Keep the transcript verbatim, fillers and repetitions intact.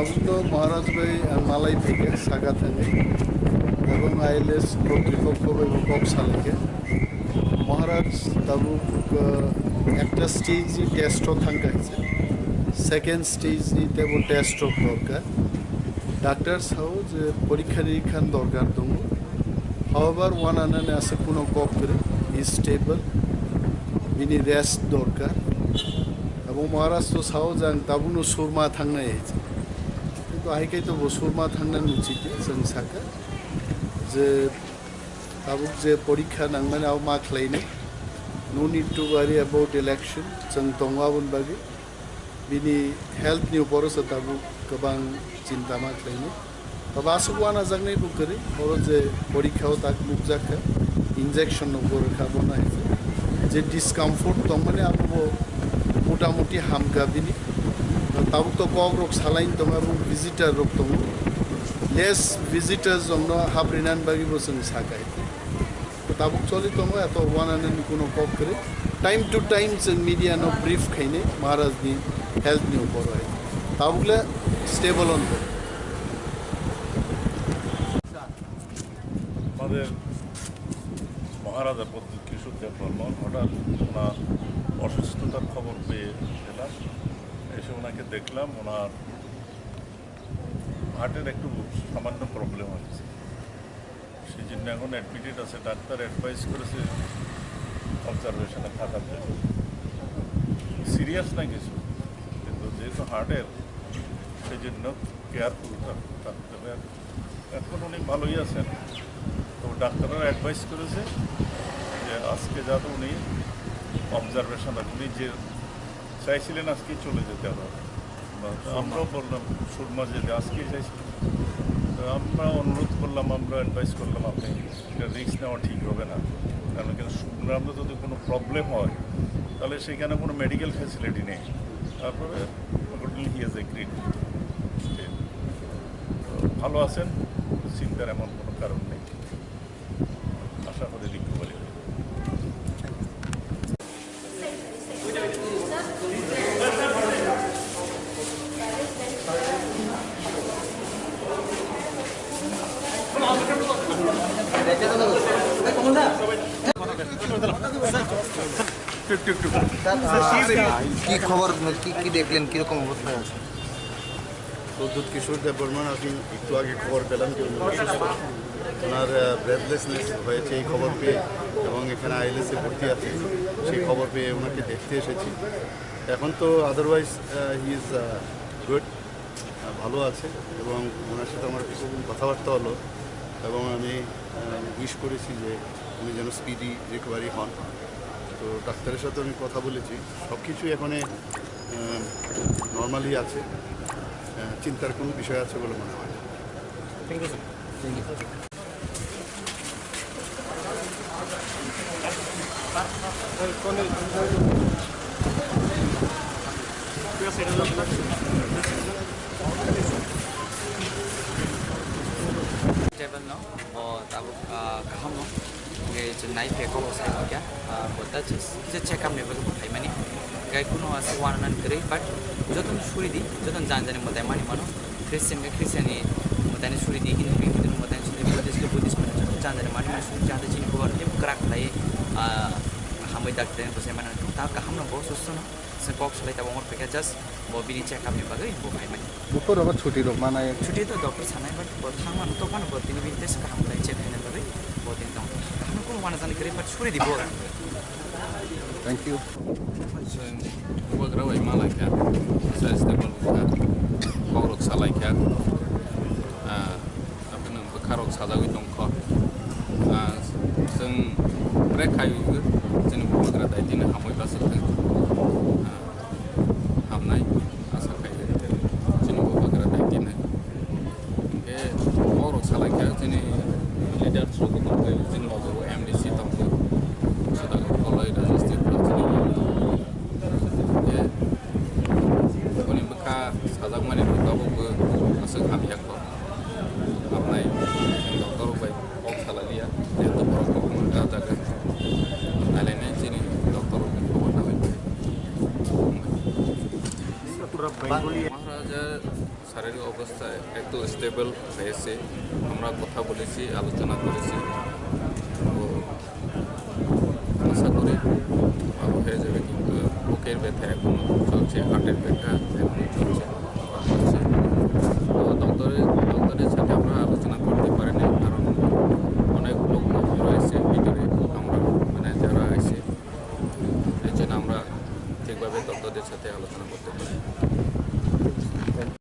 Tabuk to Maharaj bai ang malai phaikha saka thangwi, ebong I L S kotri pokho bai bo kok salaikha. Maharaj tabuk, uh, ekta stage ni test o thangkha, second stage ni tebo test rok dorkar. Doctor sao je porikha ni khan dorkar tongo. However, one anani ase kuno kok kwrwi, is stable, bini rest dorkar. Abo Maharaj to sao je ang tabukno surma thangnai hai. Kintu hai kai to bo surma thangna nuchite chwng saka je tabuk je porikha nangmani abo ma khlainai. No need to worry about election. Chwng tongo aboni bagwi. Bini health ni uporo se tabuk kwbang chinta ma khlainai. Tobe aswk uanajaknai bo kwrwi, oro je porikha o tak nukjak kha, injection no bo rwkha, bo nai je discomfort tongmani abo bo motamuti hamkha bini. Tabuk to kok rok salaini tongo, abo visitor rok tongo, less visitors rok no haprinan bagwi bo chwng sakai. Tabuk choli tongo, eto uanani kuno kok kwrwi. Time to time chwng media no brief khainai Maharaj ni health ni upor hai. Tabuk le stable on. আমাদের মহারাজা প্রদ্যুৎ কিশোর দেব বর্মন হঠাৎ ওনার অসুস্থতার খবর পেয়ে এলাম, এসে ওনাকে দেখলাম। ওনার হার্টের একটু সামান্য প্রবলেম হয়েছে, সেই জন্য এখন অ্যাডমিটেড আছে। ডাক্তার অ্যাডভাইস করেছে অবজারভেশনে থাকার জন্য। সিরিয়াস না কিছু, কিন্তু যেহেতু হার্টের, সেই জন্য কেয়ারফুল থাকতে হবে। এখন উনি ভালোই আছেন, তো ডাক্তাররা অ্যাডভাইস করেছে যে আজকে যাতে উনি অবজারভেশন রাখেন। উনি যে চাইছিলেন আজকে চলে যেতে আবার। তো আমরাও বললাম, সুরমা যেতে আজকেই চাইছিলেন। তো আমরা অনুরোধ করলাম, আমরা অ্যাডভাইস করলাম, আপনি এটা রিস্ক নেওয়া ঠিক হবে না, কারণ এখানে সুরমা যদি কোনো প্রবলেম হয়, তাহলে সেখানে কোনো মেডিকেল ফ্যাসিলিটি নেই। তারপরে হি হ্যাজ এগ্রিড। ভালো আছেন, চিন্তার এমন কোনো কারণ নেই। আশা করি রিকভারি হবে। কি খবর, কি, কি দেখলেন, কিরকম অবস্থায় আছে? প্রদ্যুৎ কিশোর দেববর্মন, আপনি একটু আগে খবর পেলাম যে উনি অসুস্থ। ওনার, আহ, ব্রেথলেসনেস হয়েছে এই খবর পেয়ে, এবং এখানে আইএলএসে ভর্তি আছে, সেই খবর পেয়ে ওনাকে দেখতে এসেছি। এখন তো আদারওয়াইজ, আহ, হি ইজ, আহ, গুড, আহ, ভালো আছে, এবং ওনার সাথে আমার কিছু কথাবার্তা হলো, এবং আমি, আহ, উইশ করেছি যে উনি যেন স্পিডি রিকভারি হন। তো ডাক্তারের সাথে আমি কথা বলেছি, সব কিছুই এখন, আহ, নর্মালি আছে। আহ, চিন্তার কোনো বিষয় আছে বলে মনে হয় না। Thank you, sir. Thank you. Table no, bo tabuk, ah, kaham no. Hingke chwng nai phe kok sai kok ya, ah, bo ta je, je check up ni bagwi bo phaimani. Hingke kuno ase uananan kwrwi, but jotono suri di, jotono jani jani mwtai mani mano. Christian khe Christian ni mwtai ni suri di, Hindu khe Hindu ni mwtai ni suri di, Buddhist khe Buddhist mwtai ni suri di, jani jani mani mani suri di, jani chini bubar khe kwrak khlai, ah, hamwi dak tei bwsai mani ta kaham no bo susto no. Se kok salai tabuk wngkha just bo bini check up ni bagwi bo phaimani. Buphuru rokbo chuti rok manai. Chuti to doctor sanai, but bo thangmano to phano bo tini bini test kaham khlai check khaina bagwi bo tini tong. Kaham kuno uanajani kwrwi, but suri di bo. Thank you. Chwng bubagra bai malaikha, size table wngkha, kokrok salaikha. Ah, Aboni bwkharok sajagwi tongkho. Ah, chwng bwrwi khaiwi chini bubagra daitino hamwi bachwk thwng. Ah, hamnai asa khai chini bubagra daitino. Hingke borok salai kha chini leaders rok tongkha, chini logo M D C tongkha. Sudhakar Koloi, Rajesh Tripura chini. Hingke boni bwkha sajakmani tabukbo aswk hamya kho. Hamnai, doctor rok bai kok salaliya, jehetu borok kok mwnka jaga. Nailainai chini doctor rok ni khobor nailainai. Maharaja শারীরিক অবস্থা একটু স্টেবল হয়েছে। আমরা কথা বলেছি, আলোচনা করেছি। তো আশা করি ভালো হয়ে যাবে, কিন্তু বুকের ব্যথা এখনো চলছে, হার্টের ব্যথা এখনো চলছে।